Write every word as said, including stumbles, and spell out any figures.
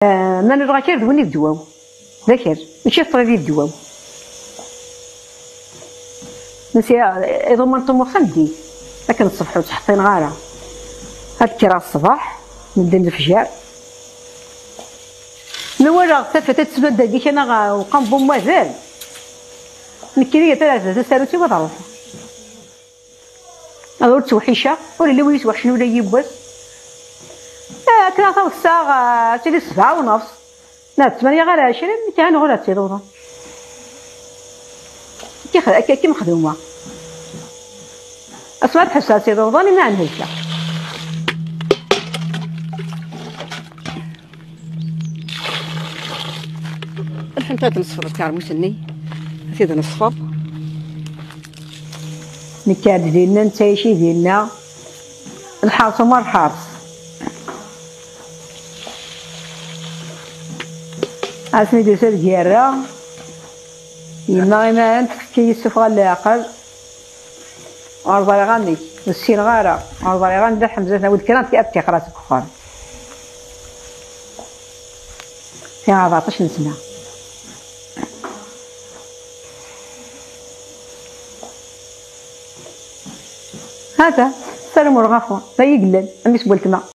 Eh, ma nniḍ-ak d win i d ddwa-w. D akal, mačči d ṭṭbib i d ddwa-w. Nsiɣ iḍumman n tmurt tameddit, akken ṣṣbeḥ ur ttḥeṭṭineɣ ara. Ad kkreɣ ṣṣbeḥ, medden lefjer. Mi walaɣ tafat ad tesbedd dagi kan aɣ-, uqambu n wadal, nekkini ad ara tasarut-iw ad ruḥeɣ. Ad ur ttweḥḥiceɣ, ur yelli win yettweḥḥicen ula yiwwas. Eh, akken ad taweḍ ssaɛa, ad tili ssebɛa u nneṣ. Neɣ d ttmanya ɣer ɛecrin, nekk ɛni ɣur-, ad tt-iḍuḍen. Akka, akka, akka mexduma. Asma ad ḥebseɣ ad tt-iḍuḍen, imi ɛni helkeɣ. Lḥint ad neṣfeḍ lkarmus-nni, ad t-id-neṣfeḍ. Nekka-d dinna, netta ici dinna. Lḥers umar lḥers. Asmi d-yusa deg yerra, yemma iman tefka-yi ssufɣa n leɛqel. Ur ẓriɣ amek, ur ssineɣ ara. Ur ẓriɣ anda Ḥemza tnawel kra ad tt-iqra seg uxxam. Fiha rbeɛṭac n sna. Hata, ssarameɣ ɣef wa, d ay yellan, a mmi-s n weltma.